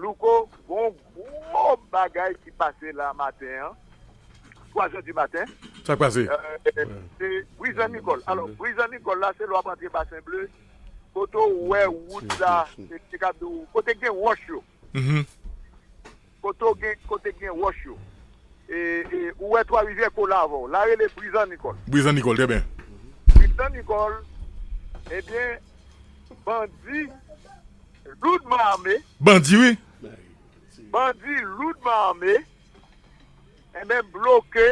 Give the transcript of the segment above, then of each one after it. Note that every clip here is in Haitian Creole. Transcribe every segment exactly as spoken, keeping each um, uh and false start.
Louko, gon gwo bagay ki pase la maten an, twa zè di maten. Sa k pase? Euh, se Brizan Nikòl. Alò, Brizan Nikòl la, se lè w ap antre Basen Ble, kote w wè wout la, se, se ka di w, kote gen wòch yo. Mhm. Kote w gen, kote gen wòch yo. E, e, ou wè Twa Rivyè kole avè w. La rele Brizan Nikòl. Brizan Nikòl, trè byen. Brizan Nikòl, ebyen, bandi loudman ame. Bandi, wi. Bandi loudman ame, enben, bloke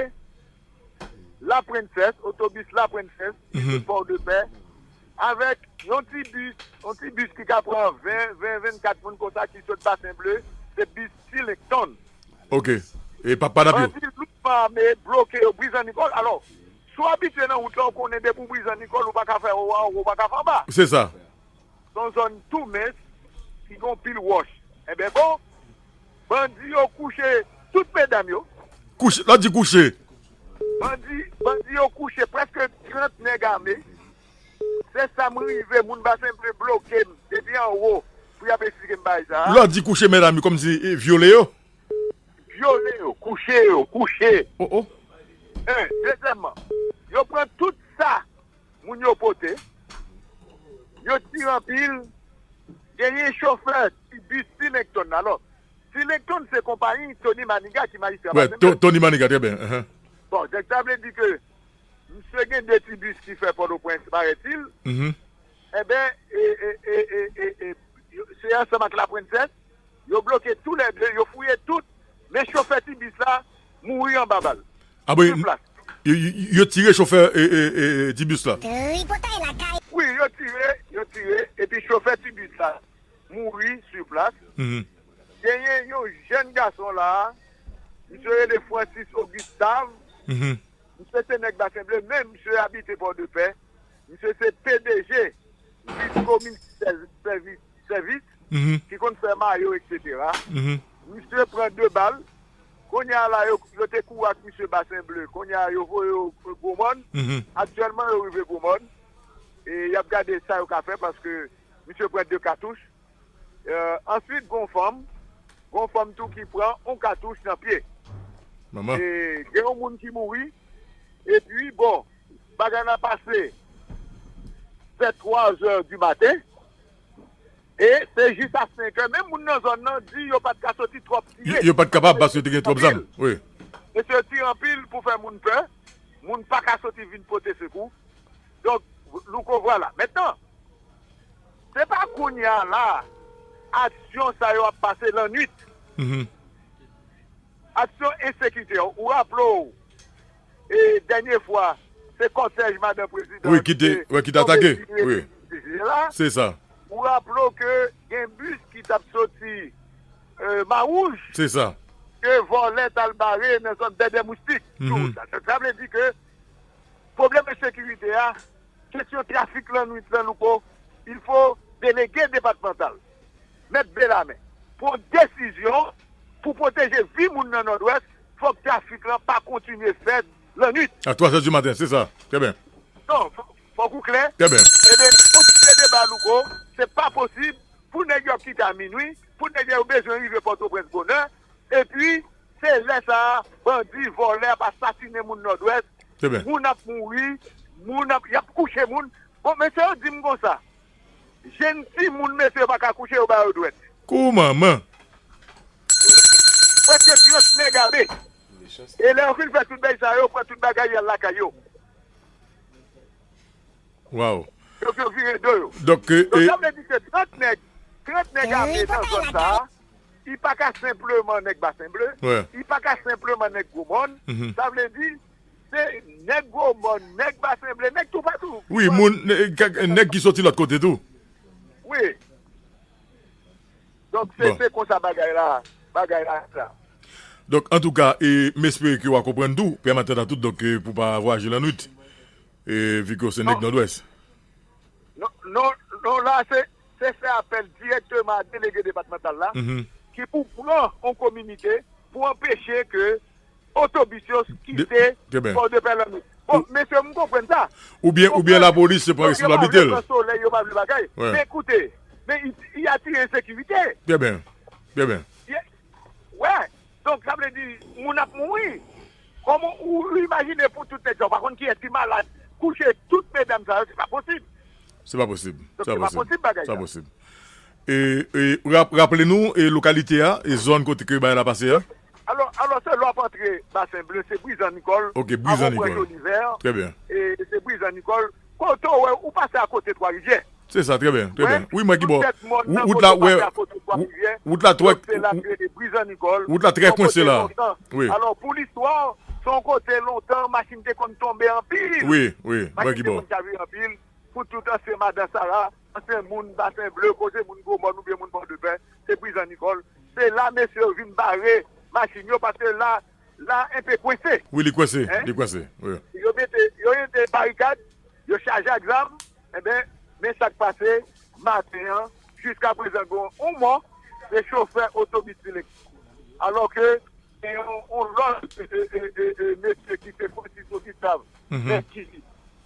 Laprensès, otobis Laprensès, ki sot Pòdepè, avèk yon ti bis, yon ti bis ki ka pran ven, ven, vennkat moun konsa ki sot Basen Ble, se bis Ti Lenkton. Ok. E pa, pa n ap yo. Bandi loudman ame bloke yo Brizan Nikòl. Alò, si w abitye nan wout la, ou konnen depi w Brizan Nikòl, ou pa ka fè anwo a, ou pa ka fè anba. Se sa. Se yon zòn tou mens ki gen yon pil wòch. Enben bon, bandi yo kouche tout medam yo. Kouche, lè w di kouche. Bandi, bandi yo kouche prèske trant nèg ame. Se sa m rive, moun Basen Ble bloke m depi anwo pou y ap esplike m bagay sa a. Lè w di kouche medam yo, kòmsi, e, vyole yo? Vyole yo, kouche yo, kouche. Oh, oh. En, dezyèmman, yo pran tout sa moun yo pote, yo tire anpil, genyen chofè ti bis Ti Lenkton. Alò, Ti Lenkton se konpayi Tony Manigat ki majistra Basen Ble. Tony Manigat, trè byen. Bon, donk sa vle di ke misye gen de ti bis ki fè Pòtoprens, paraît-il. Enben, e, e, se ansanm ak Laprensès, yo bloke toulède, yo fouye tout, men chofè ti bis la mouri anba bal. Ah bon, sou plas. Yo, yo, yo tire chofè, e, e, e, e, ti bis la. Tripotay lakay. Wi, yo tire, yo tire, epi chofè ti bis la mouri sou plas. Mhm. Genyen yon jèn gason la, misye rele Francis Augustave. Mhm. Misye se nèg Basen Ble, men misye abite Pòdepè. Misye se P D G Visco Multi Service, Service, Mhm. ki konn fè mayo, et cetera. Mhm. Misye pran de bal. Kounye a la, yo, yo te kouri ak misye Basen Ble. Kounye a, yo voye yo Gwomòn. Mhm. Aktyèlman, yo rive Gwomòn. E y ap gade sa yo ka fè paske misye pran de katouch. Euh, answit, gon fanm, gon fanm tou ki pran yon katouch nan pye. Manman. E gen yon moun ki mouri. Epi, bon, bagay la pase vè twa zè di maten. E se jis a senk è. Menm moun nan zòn nan di yo pa t ka soti twòp tire. Yo, yo pa t kapab paske te gen twòp zam. Wi. Mesye yo tire anpil pou fè moun pè. Moun pa ka soti vin pote sekou. Donk, Louko, vwala. Mentnan, se pa kounye a la, aksyon sa yo ap pase lannwit. Mhm. Aksyon ensekirite yo. Ou raple w, e, dènye fwa, se kòtèj madan prezidan Wi, ki te, wi, ki te atake. Wi. Se sa. Ou raple w ke gen bis ki t ap soti, e, Mawouj. Se sa. Ke vòlè t al bare nan zòn Dèdè Moustik. Mhm. Sa, sa vle di ke pwoblèm ensekirite a, kesyon trafik lannwit lan, Louko, il fo delege depatmantal, mèt Belame, pran desizyon pou pwoteje vi moun nan Nòdwès, fòk trafik lan pa kontinye fèt lannwit. A twa zè di maten, se sa. Trè byen. Non, fò, fòk ou klè. Trè byen. Ebyen, pou ti deba, Louko, se pa posib pou nèg yo ap kite a minwi, pou nèg yo bezwen rive Pòtoprens bonè, epi se lè sa a, bandi, vòlè ap asasinen moun Nòdwès, Trè byen. Moun ap mouri, moun ap, y ap kouche moun. Bon, mesye yo di m konsa, jèn timoun, mesye, yo pa ka kouche, yo ba yo dwèt. Kou manman. Prèske trant nèg ame. E lè yo fin fè tout bagay sa yo, pran tout bagay, y al lakay yo. Waw. Yo, yo vire do yo. Donk, e, Donk, e sa vle di ke trant nèg, trant nèg ame nan zòn sa a, li pa ka senpleman nèg Basen Ble, Wi. li pa ka senpleman nèg Gwomòn. Mhm. Sa vle di, se nèg Gwomòn, nèg Basen Ble, nèg toupatou. Wi, moun, nè-, kèk, nèg ki soti lòt kote tou. Wi. Donk, se, Bon. se konsa bagay la, bagay la sa. Donk, antouka, e, m espere ke w a konprann tou, pèmèt a tout, donk, e, pou pa vwayaje lannwit. E, vi ke w se nèg Nòdwès. Non, non, non, la, se, se fè apèl dirèkteman a delege depatmantal la, Mhm. ki pou pran yon kominike pou anpeche ke otobis yo kite Pòdepè lannwit. Bon, mesye, m konprann sa. Oubyen, oubyen lapolis se pran responsablite l. Yo pa vle pran solèy, yo pa vle bagay. Wi. Men koute, men y, y atire ensekirite. Trè byen. Trè byen. Wè. Donk, sa vle di, moun ap mouri. Kòman ou imajine pou tout nèg sa, ou pa konn kiyès ki malad, kouche tout medam sa yo, se pa posib. Se pa posib. Donk, se pa posib bagay sa. Se pa posib. E, e, rap-, raple nou, e, lokalite a, e zòn kote ke bagay la pase a. Alò, alò, se lè w ap antre Basen Ble, se Brizan Nikòl. Ok, Brizan Nikòl. Avan w pran Jolivè, trè byen. E se Brizan Nikòl. Kote w wè, ou pase akote Twa Rivyè. Se sa, trè byen, trè byen. Wi, mwen ki bò. Wout la, wè, wout la twè, wout la trè kwense la. Wi. Alò, pou listwa, se yon kote lontan, machin te konn tonbe anpil. Wi, wi, mwen ki bò. Machin te konn chavire anpil. Pou tout ansyen Madan Sara, ansyen moun Basen Ble, kote moun Gwomòn oubyen moun Pòdepè, se Brizan Nikòl. Se la mesye yo vin bare machin yo, paske la, la enpe kwense. Wi, li kwense, li kwense, wi. Yo mete, yo mete barikad, yo chaje ak zam, enben, men sa k pase maten an, jiska prezan gen yon mò, se chofè otobis elektrik. Alò ke gen yon, yon lòt, e, e, e, e, mesye ki se Francis Octave, men ki,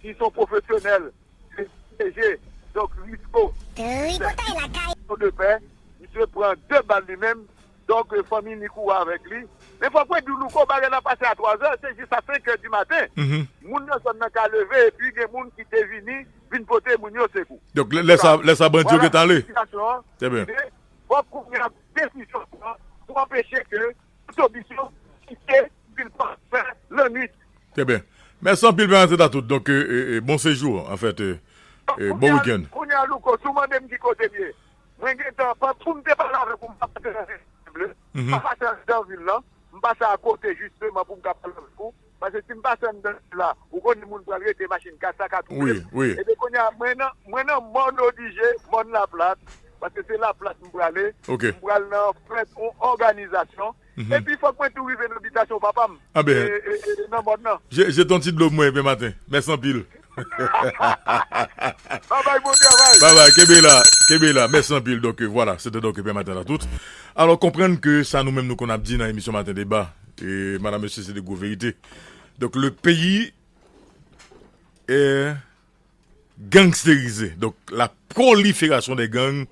ki se yon pwofesyonèl, se P D G, donk Risco, Tripotay lakay. Pòdepè, misye pran de bal li menm, donk, e, fanmi ni kouri avèk li. Men fòk mwen di w, Louko, bagay la pase a twa zè, se jis a senk è di maten. Moun nan zòn nan ka leve, epi gen moun ki te vini, vin pote moun yo sekou. Donk, lè, lè sa, lè sa bandi yo gentan ale. Trè byen. Fòk kounye a desizyon pran pou anpeche ke otobis yo kite vil Pòdepè lannwit. Trè byen. Mèsi anpil, Pè Maten Tatout. Donk, e, e, e, bon sejou, anfèt, e, e, bon wikenn. Kounye a, Louko, si w mande m ki kote m ye, mwen gentan, pa, pou m te pale avèk ou, m pa pase nan Ble, m pa pase anndan vil lan, m pase akote, jisteman, pou m ka pale avèk ou. Paske si m pase anndan vil la, ou konnen moun pral rete, machin kat sa ka twouble m. Wi, wi. Ebyen, kounye a, mwen nan, mwen nan mòn oblije, mòn Laplat, paske se Laplat m prale. Ok. M pral nan fèt yon òganizasyon. Epi fòk mwen tou rive nan bitasyon papa m. Ah ben, e, e, e, nan mòn nan. Je, jete yon ti dlo pou mwen, Pè Maten. Mèsi anpil. Babay, bon travay. Babay, kenbe la, kenbe la. Mèsi anpil. Donk, euh, vwala, se te donk Pè Maten Tatout. Alò, konprann ke sa nou menm nou konn ap di nan emisyon Maten Deba, e madam, mesye, se de gwo verite. Donk, le peyi est gangsterize. Donk, la prolifération des gangs,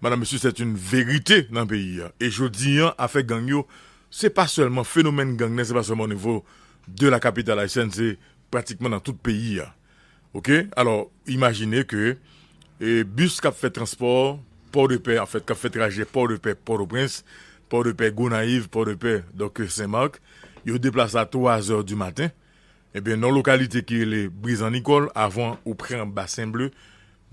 madam, mesye, se yon verite nan peyi a. E jodi an, afè gang yo, se pa sèlman fenomèn gang nan, se pa sèlman o nivo de la kapital ayisyèn, se pratikman nan tout peyi a. Oke? Alò, imajine ke, e, bis k ap fè transpò Pòdepè, anfèt, k ap fè trajè Pòdepè, Pòtoprens, Pòdepè, Gonayiv, Pòdepè, donk, Senmak, yo deplase a twa zè di maten. Ebyen, nan lokalite ki rele Brizan Nikòl, avan ou pran Basen Ble,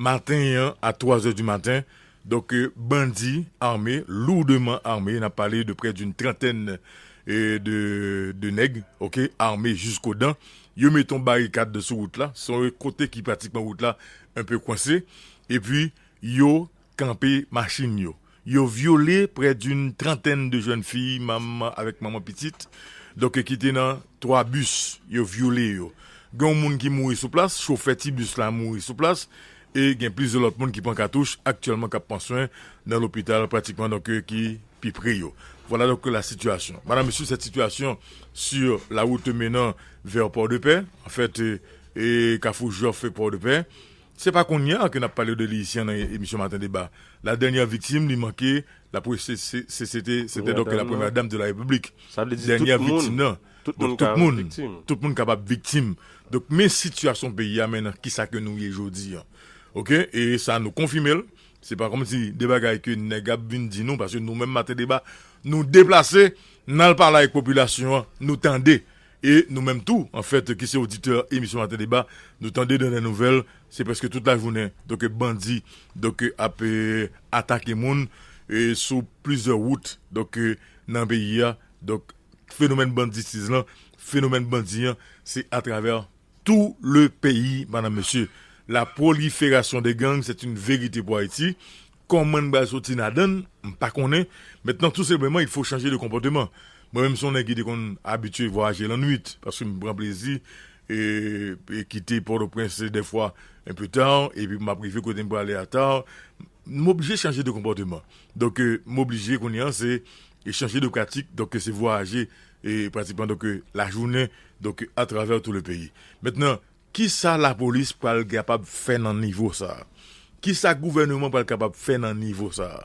maten an, a twa zè di maten, donk, euh, bandi ame, lourdement armés, n ap pale de près d'une trentaine, euh, de, de nèg, oke, ame jiskodan, yo mete yon barikad sou wout la, se yon kote ki pratikman wout la enpe kwense, epi yo kanpe machin yo. Yo vyole près d'une trentaine de jeunes filles, manman avèk manman pitit, donk, ki te nan twa bis, yo vyole yo. Gen yon moun ki mouri sou plas, chofè ti bis la mouri sou plas, e gen plizyè lòt moun ki pran katouch aktyèlman k ap pran swen nan lopital pratikman, donk, ki pi pre yo. Voilà donc la situation. Madame, monsieur, cette situation sur la route menant vers Port-de-Paix, en fait, euh, et Carrefour Joffre et Port-de-Paix, se pa kounye a ke n ap pale de li isi an nan emisyon Maten Deba. La dènyè viktim, li manke, la pre-, se, se, se, se te, se te donk la premyè dam de la Repiblik. Sa vle di dènyè viktim nan. Tout moun ka viktim. Tout moun kapab viktim. Donk, men sitiyasyon peyi a, men nan kisa ke nou ye jodi an. Oke? E sa nou konfime l. Se pa kòmsi de bagay ke nèg ap vin di nou, paske nou menm Maten Deba, nou deplase, n al pale ak popilasyon an, nou tande. E nou menm tou, anfèt, ki se oditè emisyon Maten Deba, nou tande dans les nouvelles, se prèske tout lajounen, donk, bandi, donk, ap, e, atake moun, e, sou plizyè wout, donk, e, nan peyi a. Donk, fenomèn banditiz lan, fenomèn bandi an, se atravè tout le pays, madame, monsieur. La prolifération des gangs, c'est une vérité pour Haïti. Kòman n pral soti ladan l, m pa konnen. Maintenant, tout simplement, il faut changer de comportement. Mwen menm, se yon nèg ki te konn abitye vwayaje lannwit, paske m pran plezi e, e kite Pòtoprens dèfwa enpe ta, epi m ap rive kote m prale a ta. M oblije chanje de konpòteman. Donk, e, m oblije kounye a, se, e chanje de pratik, donk, se vwayaje, e pratikman, donk, e, lajounen, donk, atravè tout le peyi. Mentnan, kisa lapolis pral kapab fè nan nivo sa a? Kisa gouvèneman pral kapab fè nan nivo sa a?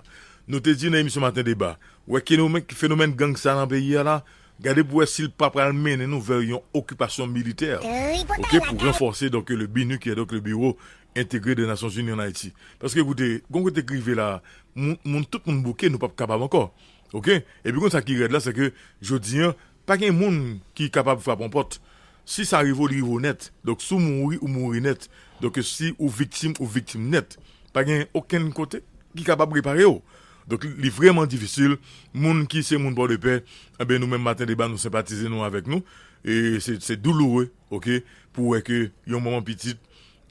Nou te di nan emisyon Maten Deba, wè fenomèn, fenomèn gang sa nan peyi a la, gade pou wè si l pa pral mennen nou vè yon okipasyon militè, ok, pou ranfòse, donk, le BINUH, ki est donc le Bureau Intégré des Nations Unies en Haïti. Paske, koute, gon kote k rive la, moun, moun, tout moun bouke, nou p ap kapab ankò. Ok? Epi konn sa ki rèd la, se ke jodi an, pa gen moun ki kapab frape yon pòt. Si sa rive w, li rive w nèt. Donk, si w mouri, ou mouri nèt. Donk, si ou viktim, ou viktim nèt. Pa gen okenn kote ki kapab repare w. Donk, li vrèman difisil. Moun ki se moun Pòdepè, enben, nou menm Maten Deba, nou senpatize nou avèk nou. E se, se douloure, ok, pou wè ke yon manman pitit,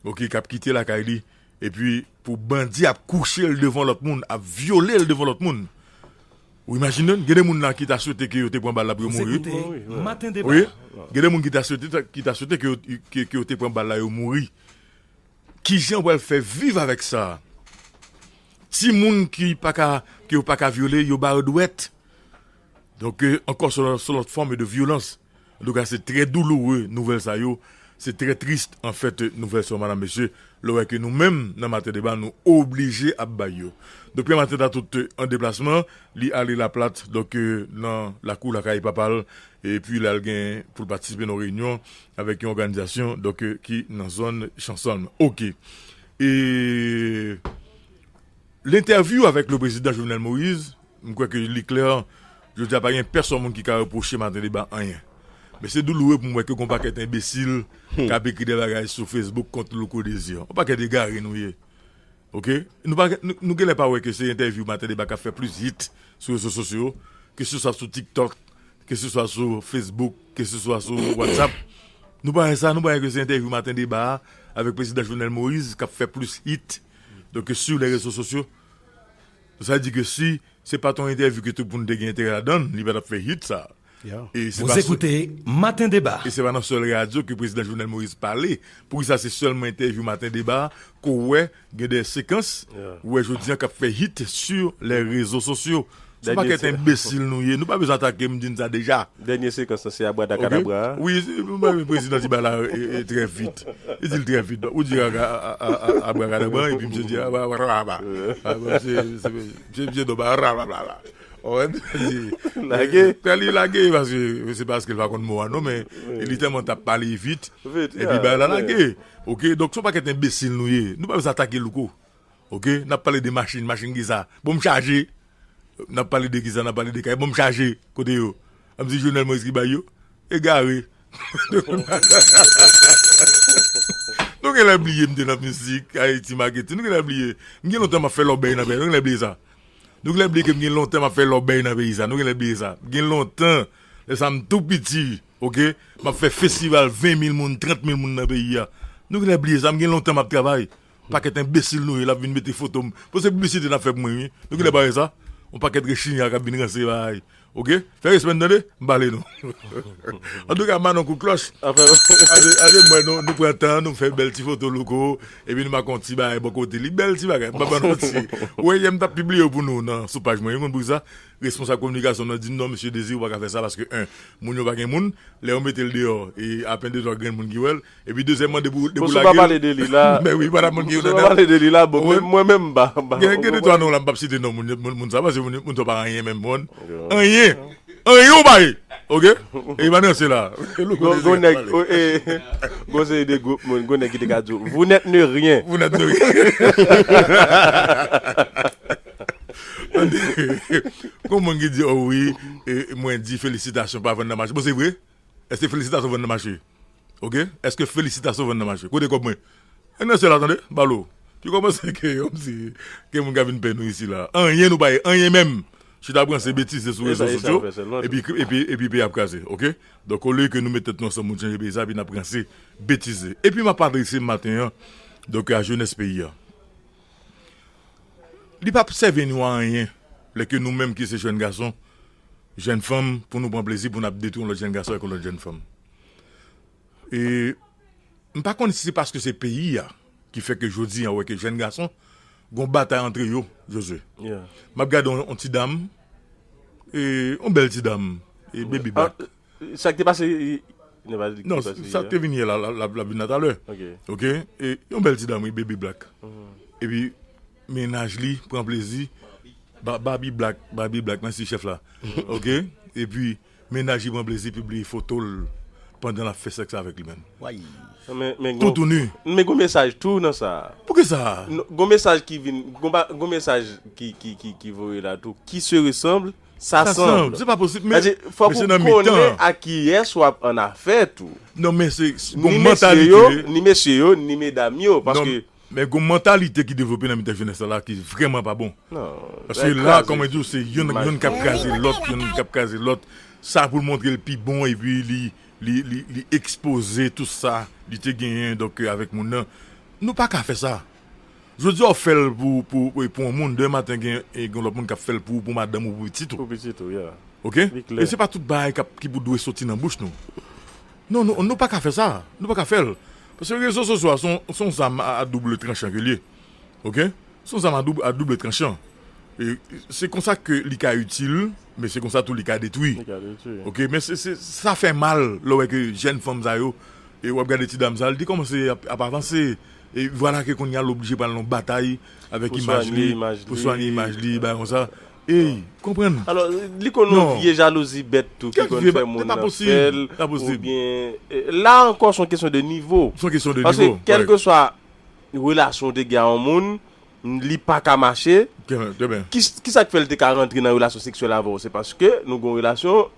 ok, k ap kite lakay li, epi pou bandi ap kouche l devan lòt moun, ap vyole l devan lòt moun. Ou imajine, gen de moun la ki ta swete ke yo te pran bal la pou yo mouri. Wi. Gen de moun ki ta swete, ki ta swete ke yo, ke, ke yo te pran bal la, yo mouri. Kijan w pral fè viv avèk sa? Timoun ki pa ka, ke yo pa ka vyole, yo ba yo dwèt. Donk, euh, ankò, se yon, se yon lòt fòm de vyolans. Antouka, se trè douloure nouvèl sa yo. Se trè tris, anfèt, nouvèl sa yo, madam, mesye. Lè w wè ke nou menm, nan Maten Deba, nou oblije ap bay yo. Donk, Pè Maten Deba tout, euh, an deplasman, li ale Laplat, donk, euh, nan lakou lakay papa l, epi l al gen pou l patisipe nan yon reyinyon avèk yon òganizasyon, donk, euh, ki nan zòn Chansòlm. Ok. E Lentèvyou avèk le prezidan Jovenel Moïse, m kwè ke li klè, jodi a pa gen pèsòn moun ki ka repwoche Maten Deba anyen. Men se douloure pou m wè ke gon pakèt enbesil k ap ekri de bagay sou Facebook kont Louko Désir. Yon pakèt egare nou ye. Ok? Nou pa, nou, nou genlè pa wè ke se entèvyou Maten Deba k ap fè plis hit sou rezo sosyo, ke se swa sou TikTok, ke se swa sou Facebook, ke se swa sou WhatsApp. Nou pa wè sa, nou pa wè ke se entèvyou Maten Deba a avèk prezidan Jovenel Moïse k ap fè plis hit. Donk, sur les réseaux sociaux. Sa vle di ke si se pa t yon entèvyou ke tout moun te gen enterè ladan l, li pa t ap fè hit sa. E se pa sou, Maten Deba. E se pa nan sèl radyo ke prezidan Jovenel Moïse pale. Poukisa se sèlman entèvyou Maten Deba ke w wè gen de sekans, ou wè jodi a k ap fè hit sur les réseaux sociaux? Se yon pakèt enbesil nou ye. Nou pa bezwen atake m, di n sa deja. Dènye sekans lan, se abradakadabra a. Wi, se, mwen, prezidan di bagay la, e, e, trè vit. Li di l trè vit. Donk, ou di a, a, a, a, abrakadabra, epi misye di abrakadabra. A, bon, se, se, se, misye di, donk, abrakadabra. Ou konprann? Lage. Fè li lage, paske, se paske l pa konn mo a, non, men li tèlman t ap pale vit, epi bagay la lage. Ok, donk, se yon pakèt enbesil nou ye. Nou pa bezwen atake Louko. Ok, n ap pale de machin, machin kisa? Bon, m chaje. N ap pale de kisa? N ap pale de kay. Bon, m chaje. Kote yo? An m di Jovenel Moïse ki bay yo? Egare. Nou genlè bliye m te nan mizik, Ayiti Maketin. Nou genlè bliye. M gen lontan m ap fè lòbèy nan peyi. Nou genlè bliye sa. Nou genlè bliye ke m gen lontan m ap fè lòbèy nan peyi sa. Nou genlè bliye sa. M gen lontan, lè sa m tou piti, ok? M ap fè festival ven mil moun, trant mil moun nan peyi a. Nou genlè bliye sa. M gen lontan m ap travay. Pakèt enbesil nou ye, l ap vin mete foto m. Bon, se piblisite n ap fè pou mwen, wi. Nou genlè pa wè sa? Yon pakèt rechinya k ap vin ranse bagay. Ok? Fè respè n tande? M pale nou. Antouka, Manon Kout Klòch. Anfen, gade, gade mwen, nou, nou pran tan, nou fè bèl ti foto Louko, epi nou make yon ti bagay bò kote li. Bèl ti bagay, m pa ban nou manti. Ou wè, yè m t ap pibliye yo pou nou nan, sou paj mwen. Ou konn poukisa? Responsab kominikasyon nan di m, "Non, mesye Dezi, ou pa ka fè sa paske, en, moun yo pa gen moun. Lè yo mete l deyò, e apèn de twa grenn moun ki wè l. Epi, dezyèmman, depi, depi w lage l." Bon, si w pa pale de li la, men wi, pa t ap moun ki wè l. Si w pa pale de li la, bon, mwen, mwen menm, m pa, m pa, gen, gen de twa non la, m p ap site non moun, moun, moun sa, paske moun, moun sa pa anyen menm, moun. Anyen. Anyen ou pa ye. Ok? E pa nan se la. Gon, gon nèg, o, e, gon seri de gwoup moun, gon nèg ki te ka di w, "Vous n'êtes ne rien." Vous n'êtes ne rien. Gon moun ki di, "O wi, e, mwen di felisitasyon pa vann nan mache." Bon, se vre? Èske felisitasyon vann nan mache? Ok? Èske felisitasyon vann nan mache? Kote kòb mwen? E nan syèl la, tande, balo. Ki kòmanse ke, kòmsi, ke moun ka vin pè nou isi la. Anyen nou pa ye, anyen menm. Chita pran se betize sou rezo sosyo, epi, epi, epi peyi ap kraze, ok? Donk, olye ke nou met tèt nou ansanm pou n chanje peyi sa, epi n ap pran se betize. Epi m ap adrese maten an, donk, a jenès peyi a. Li p ap sèvi nou a anyen, lè ke nou menm ki se jèn gason, jèn fanm, pou nou pran plezi, pou n ap detwi yon lòt jèn gason avèk yon lòt jèn fanm. E m pa konn si se paske se peyi a ki fè ke jodi a, ou wè ke jèn gason, gon batay antre yo, Jozye. M ap gade yon, yon ti dam, e, yon bèl ti dam, e, baby black. Sa k te pase, non, sa k te vin yè la, l ap vin la talè. Ok. E, yon bèl ti dam, wi, baby black. Epi, mennaj li pran plezi Ba- Barbie Black, Barbie Black, mèsi chèf la. Oke? Epi, mennaj li pran plezi pibliye foto l pandan l ap fè sèks avèk li menm. Way. Men, men, Toutou gon, ni. Men gon mesaj tou nan sa. Poukisa? Non, gon mesaj ki vin, gon, ba- gon mesaj ki, ki, ki, ki voye la tou. Qui se ressemble, s'assemble. Se pa posib, men Fòk men se ou nan konnen mitan. A kiyès w ap an afè tou. Non, men se Ni gon mesye yo, mantalite. Ni mesye yo, ni medam yo. Non, Paske, men gon mantalite ki devlope nan mitan jenès la ki vrèman pa bon. non, Paske la, kòman di w, se youn youn k ap kraze lòt, youn k ap kraze lòt. Sa pou l montre l pi bon, epi li, li, li, li ekspoze tout sa li te genyen, donk, euh, avèk moun nan. Nou pa ka fè sa. Jodi a, w fè l pou, pou, pou, pou yon moun, demen maten, gen, e, gen lòt moun k ap fè l pou, pou madanm ou, pou pitit ou. Pou pitit ou, yeah. Oke? Li klè. E se pa tout bagay k ap- ki pou dwe soti nan bouch nou. Non, nou, nou pa ka fè sa. Nou pa ka fè l. Paske rezo sosyo a, se yon- se yon zam a, a double tranchan ke l ye. Oke? Se yon zam a doub- a double tranchan. E se konsa ke li ka itil, men se konsa tou li ka detwi. Li ka detwi. Oke, men se, se, sa fè mal lè w wè ke jèn fanm sa yo, e w ap gade ti dam sa, li te kòmanse ap, ap avanse. E vwala ke kounye a l oblije pral nan batay avèk Pou imaj swanye li, imaj pou li. Swanye imaj li, bagay konsa. Ey, konprann. Alò, li konn yon Non. vye jalouzi bèt tou ki Kèk konn vye fè bèt? moun Se pa nan posib. fè l, Se pa posib. Oubyen, eh, la ankò, se yon kesyon de nivo. Se yon kesyon de Paske, nivo. Kèlkeswa relasyon w te gen a yon moun, li pa ka mache, Trè byen, trè byen. ki, ki sa k fè l te ka rantre nan relasyon seksyèl avè w? Se paske nou gen yon relasyon,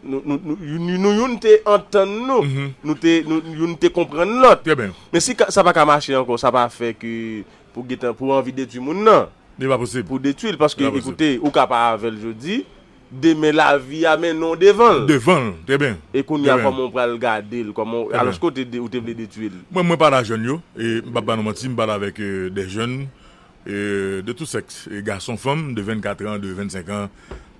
nou, nou, nou, nou, nou youn te antann nou, Mhm. nou te, nou, youn te konprann lòt. Trè byen. Men si ka- sa pa ka mache ankò, sa pa fè ke pou gentan, pou anvi detwi moun nan, Li pa posib. Pou detwi l, paske, Li pa posib. Ekoute, ou ka pa avè l jodi, demen lavi a mennen w devan l. Devan l, trè byen. E kounye a, Trè byen. Kòman w pral gade l, kòman w, Trè byen. Alòske w te, ou te vle detwi l. Mwen, mwen pale a jèn yo, e m p ap ba nou manti, m pale avèk euh, des jeunes euh, de tout sexe, e gason, fanm, de vennkat an, de vennsenk an,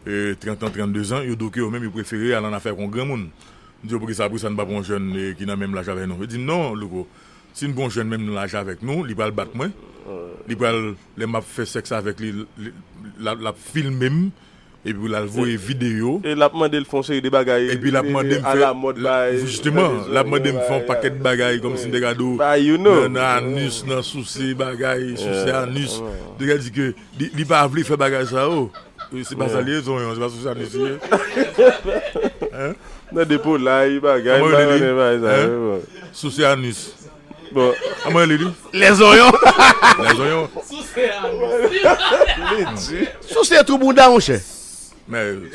euh, trant an, trannde zan, yo di w ke yo menm yo prefere al an afè ak yon granmoun. M di yo, poukisa, poukisa n pa pran yon jèn euh, ki nan menm laj avè nou? Yo di m, non, Louko, si n pran yon jèn menm nan laj avèk nou, li pral bat mwen, li pral, lè m ap fè sèks avèk li, li- l ap- l ap filme m, epi l al voye videyo. E l ap mande l fè yon seri de bagay. Epi l ap mande m fè, Alamòd, bagay. Jisteman, l ap mande m fè yon pakèt bagay, kòmsi m te ka di w, Bagay, you know. nan, nan anis, nan souse bagay, souse anis. Li ka di ke li, li pa vle fè bagay sa yo. E se pa sa li ye, zonyon, se pa souse anis li ye. Nan depo lay, bagay, Kòman yo rele li? Bagay, bagay sa, Hein? yo. Souse anis. Bon, Kòman yo rele li? Lèzonyon. Lèzonyon. Souse twou bouda, monchè. Men,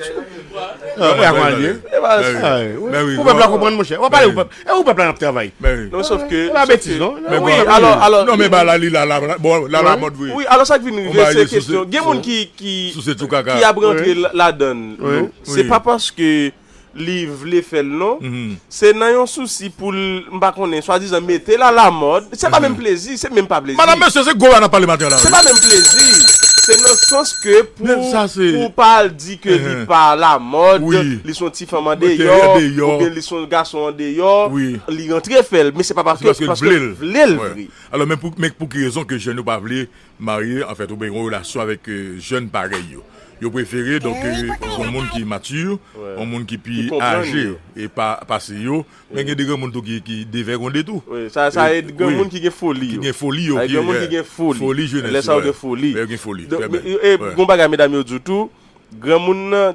Ah, ou pa konn li. men, Ay, men wi, pou pèp la bon. konprann, monchè. Ou pa pale, ou pèp, e ou pèp la n ap travay. Men wi. Non, sòf ke. E pa betiz, non. Men Wi, bon. alò, alò. Non, men ba la li la, la, la, bon, la, la mòd vre. Wi, alò sa k vin On rive, va se aller kesyon. sur ce- Gen moun ki, ki, Sou se tou kaka. ki ap rantre Wi. la- ladan l. Wi. Se Wi. Pa paske li vle fè l, non. Mhm. Se nan yon sousi pou l, m pa konnen, swadizan mete l alamòd. Se pa Mhm. Menm plezi, se menm pa plezi. Madan, mesye, se gwo la n ap pale maten an la. Se pa menm plezi. Se nan sans ke pou, Men sa se- pou pa al di ke li Mhm. pa alamòd, Wi. Li se yon ti fanm Mwen te andeyò, andeyò. Oubyen li se yon gason andeyò, Wi. Li rantre fè l, men se pa paske, Se paske l paske vle l l. Vle l Wè. vre. Alò, men pou, men pou ki rezon ke jèn yo pa vle marye, anfèt, oubyen yon relasyon avèk euh, jèn parèy yo? Yo prefere, donk, euh, yon moun ki mati, yon moun ki pi Ki konprann aje yo. E pa pase yo. Men gen de granmoun tou ki, ki devègonde tou. Wi, sa, sa E- e granmoun ki gen foli Ki yo. gen foli yo. Ay, Ki, granmoun euh, ki gen foli. Foli jenès. Lè sa yo Wè. Gen foli. Wè, yo gen foli. Donk, Trè men, byen. e, e, Wè. Gon bagay medam yo di tou, granmoun nan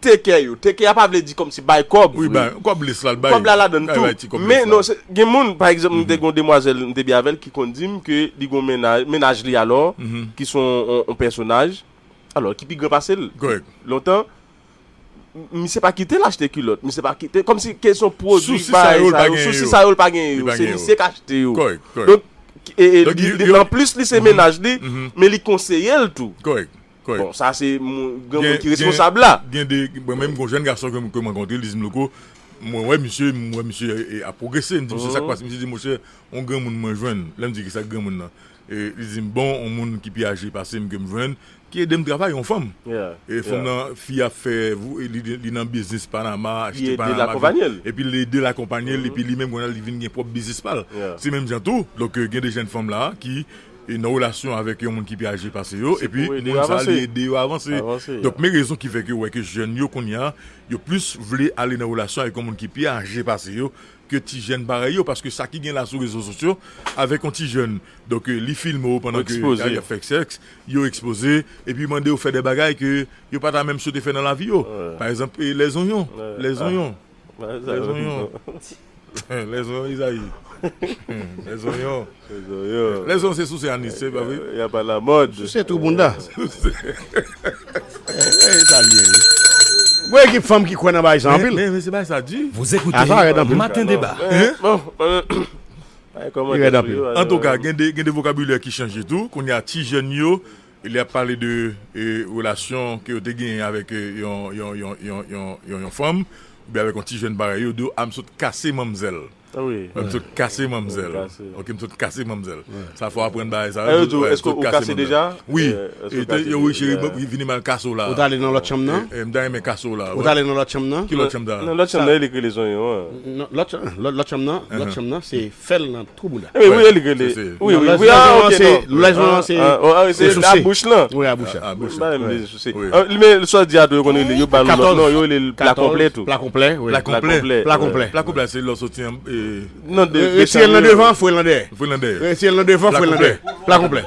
teke yo. Teke a pa vle di kòmsi bay kòb. Wi, Vre. Ba, kòb lis la, l bay. Kòb la ladan Bay, tou. bay ti kòb Men lis non, la. Se, gen moun, pa egzanp, m te gon demwazèl, m te byen avè l, ki konn di m ke li gon mennaj, mennaj li alò, Mhm. Ki se yon, yon, yon pèsonaj, alò, ki pi gran pase l. Kòrèk. Lontan, m- misye pa kite l achte kilòt, misye pa kite, kòmsi ke se yon pwodui Sousi sa yo, l pa gen yo. Sousi sa yo, l pa gen Li yo. pa Se gen yo. Misye k achte yo. Kòrèk, kòrèk. Donk, e, e, Donk, li, yo- li- yo- anplis, li se mennaj li, Mhm. Men li konseye l tou. Kòrèk, kòrèk. Bon, sa se moun- granmoun Gen- ki responsab la. Gen de, bon, menm gon jèn gason ke m, ke m rankontre, li di m, Louko, mwen wè misye, mwen wè misye e, ap pwogrese. M di, "Misye, sa k pase?" Misye di, "Monchè, yon granmoun mwen jwenn." Lè m di, "Kisa k granmoun nan?" E li di m, "Bon, yon moun ki pi aje pase m ke m jwenn, ki ede m travay, yon fanm." Yeah, E fanm yeah. Nan, fi ap fè, vou- e li, li nan biznis Panama, Li achte ede l Panama, akonpanye l. Epi li ede l akonpanye l, epi li menm, kounye a, li vin gen pwòp biznis pa l. Yeah. Se menm jan tou, donk, euh, gen de jèn fanm la, ki, e nan relasyon avèk yon moun ki pi aje pase yo, epi moun sa li ede yo avanse. Donk, men rezon ki fè ke ou wè ke jèn yo kounye a, yo plis vle ale nan relasyon avèk yon moun ki pi aje pase yo, ke ti jèn parèy yo, paske sa ki gen la sou rezo sosyo, avèk yon ti jèn, donk, eh, li filme w pandan ke y ap fè sèks, yo ekspoze, epi mande w fè de bagay ke yo pa ta menm swete fè nan lavi yo. Pa egzanp, eh, lèzonyon. Lèzonyon. Lèzonyon. Lèzonyon, Izayi. Lèzonyon. Lèzonyon se souse anis, se pa vre? Y a pa la mòd. Souse twou bounda. E sa l ye wi. Gon ekip fanm ki kwè nan bagay sa anpil. Men, men se bagay sa di. Vous écoutez Matin Débat. Antouka, gen de, gen de vokabilè ki chanje tou. Kounye a, ti jèn yo, lè y ap pale de, eh, relasyon ke yo te genyen avèk, eh, yon, yon, yon fanm, oubyen avèk yon ti jèn parèy yo, di w, a, m sot kase manmzèl. Wi. M sot kase manmzèl. Ok, m sot kase manmzèl. Sa fò aprann bagay sa. Yo di w, èske ou kase deja? Wi. Yo, wi, cheri, vini m al kase w la. Ou t ale nan lòt chanm nan? M ta renmen kase w la. Ou t ale nan lòt chanm nan? Ki lòt chanm ta? Nan lòt chanm nan, li k rele zonyon an. Lòt chanm nan, lòt chanm nan, se fè l nan twou bounda. Wi, wi, li k rele. Wi, wi, wi, a, ok, non. Lèzonyon se souse. A bouch lan. Wi, a bouch la. Wi. Men swa di a tou yo konn rele, yo ba l lòt non, yo rele l pla konplè tou. Pla konplè, wi. Pla konplè. Pla konplè. Pla konplè se lè w soti an, eh, retire l nan devan, foure l nan dèyè. Foure l nan dèyè. Retire l nan devan, foure l nan dèyè. Pla konplè.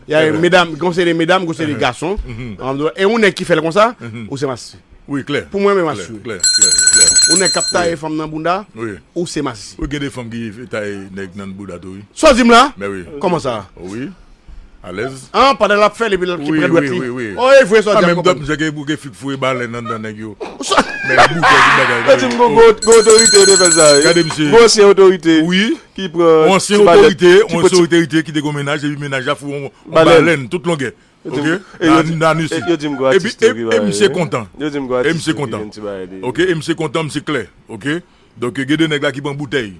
Y a medam, gon se de medam, gon se de gason. E yon nèg ki fè l konsa, ou se masi. Wi, klè. Pou mwen menm asire. Klè, klè, klè. Ou nèg k ap taye fanm nan bounda, ou se masi. Wi, gen de fanm ki taye nèg nan bounda tou, wi. Sa w di m la? Men wi. Kòman sa? Wi. Alèz. An, pandan l ap fè l, epi l ap pran dwèt li. Wi, wi, wi. O, e vre sa w di a, m konprann. Menm dòt, misye gen fik foure balèn anndan nèg yo. Men boutèy tout bagay. Yo di m gon, gon, gon otorite yo te fè sa, wi. Gade misye. Gon ansyen otorite. Wi. Ki pran yon ansyen otorite, yon ansyen otorite ki te gon mennaj, epi mennaj la foure yon balèn tout longè. Ok? Nan, nan anus li. Epi, e, e misye kontan. E misye kontan. Ok? E misye kontan, misye klè. Ok? Donk, gen de nèg la ki pran boutèy.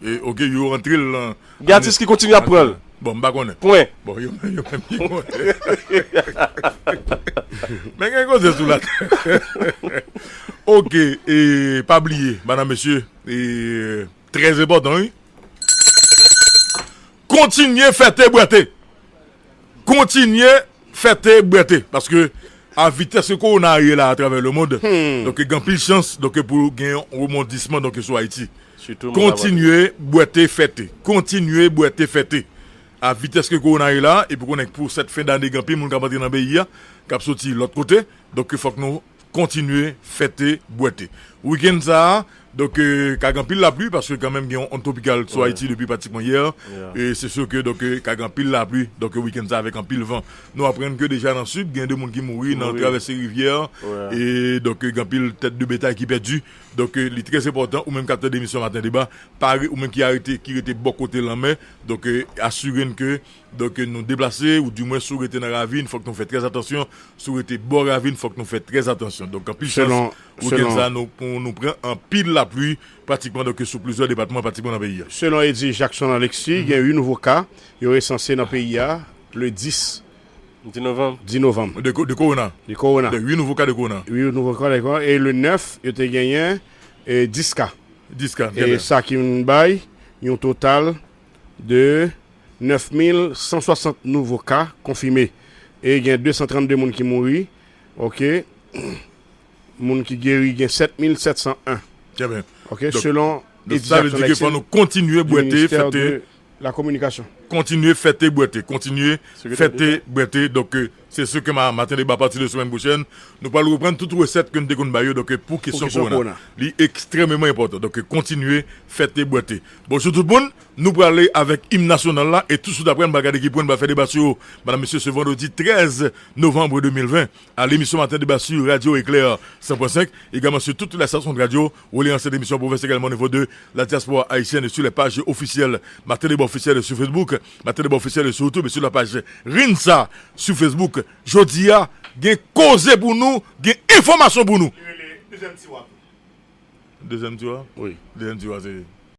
E, ok, yo rantre l nan. Gen atis ki kontinye ap pran l. Bon, m pa konnen. Pwen. Bon, yo, yo menm ki konnen. Men gen koze sou latè. Ok, e pa bliye, madanm, mesye, e trè enpòtan, wi. Kontinye fète bwète. Kontinye fète bwète. Paske a vitès ke kowona a ye la atravè lemonn, donk gen anpil chans, donk, pou gen yon rebondisman, donk, sou Ayiti. Kontinye bwète fète. Kontinye bwète fète. A vitès ke kowona a ye la, epi konnen pou sèt fen dane gen anpil moun k ap antre nan peyi a, k ap soti lòt kote. Donk, fòk nou kontinye fète bwète. Wikenn sa a, donk, eh, ka gen anpil lapli, paske kanmenm gen yon ond twopikal sou Ayiti depi pratikman yè. E se si ke, donk, eh, ka gen anpil lapli, donk, wikenn sa a avèk anpil van. Nou aprann ke deja nan sid, gen de moun ki mouri nan travèse rivyè. E donk, eh, gen anpil tèt de betay ki pèdi. Donk, eh, li trè enpòtan, ou menm k ap tande emisyon Maten Deba, pare, ou menm ki arete, ki rete bò kote lanmè, donk, eh, asire n ke, donk, eh, nou deplase, ou dimwen si w rete nan ravin, fòk nou fè trè atansyon, si w rete bò ravin, fòk nou fè trè atansyon. Donk, anpil chans, wikenn sa, nou, pou nou pran anpil lapli, pratikman, donk, sou plizyè depatman, pratikman nan peyi a. Selon Eddy Jackson Alexis, gen uit nouvo ka yo resanse nan peyi a, le dis. Dis novanm. Dis novanm. De ko-, de kowona. De kowona. De uit nouvo ka de kowona. Uit nouvo ka de kowona. E le nèf, yo te genyen, e, dis ka. Dis ka, e sa ki vin bay yon total de nèf mil san swasant nouvo ka konfime. E gen de san trannde moun ki mouri. Ok. Moun ki geri gen sèt mil sèt san en. Trè byen. Ok, selon Eddy Jackson Alexis, di ministè de la kominikasyon. Donk, sa vle di ke fò nou kontinye bwète, fète, kontinye fète bwète, kontinye fète bwète. Donk, eh, se si ke ma-, Maten Deba, apati de semèn pwochèn, nou pral reprann tout resèt ke n te konn ba yo, donk, eh, pou kesyon kowona. Li ekstrèmeman enpòtan. Donk, eh, kontinye fète bwète. Bonjou tout moun, nou prale avèk im nasyonal la, e touswit apre, n pral gade ki pwen n pral fè deba sou yo. Madanm, mesye, se vandredi trèz novanm de mil ven. A lemisyon Maten Deba sur Radio Éclair san pwen senk, également sur toutes les stations de radio relayant cette émission en province, également au niveau de la diaspora haïtienne et sur les pages officielles Maten Deba Officiel sur Facebook, Maten Deba Officiel sur YouTube et sur la page Rinsa sur Facebook. Jodi a, gen koze pou nou, gen enfòmasyon pou nou. Dezyèm tiwa. Wi. Dezyèm tiwa, se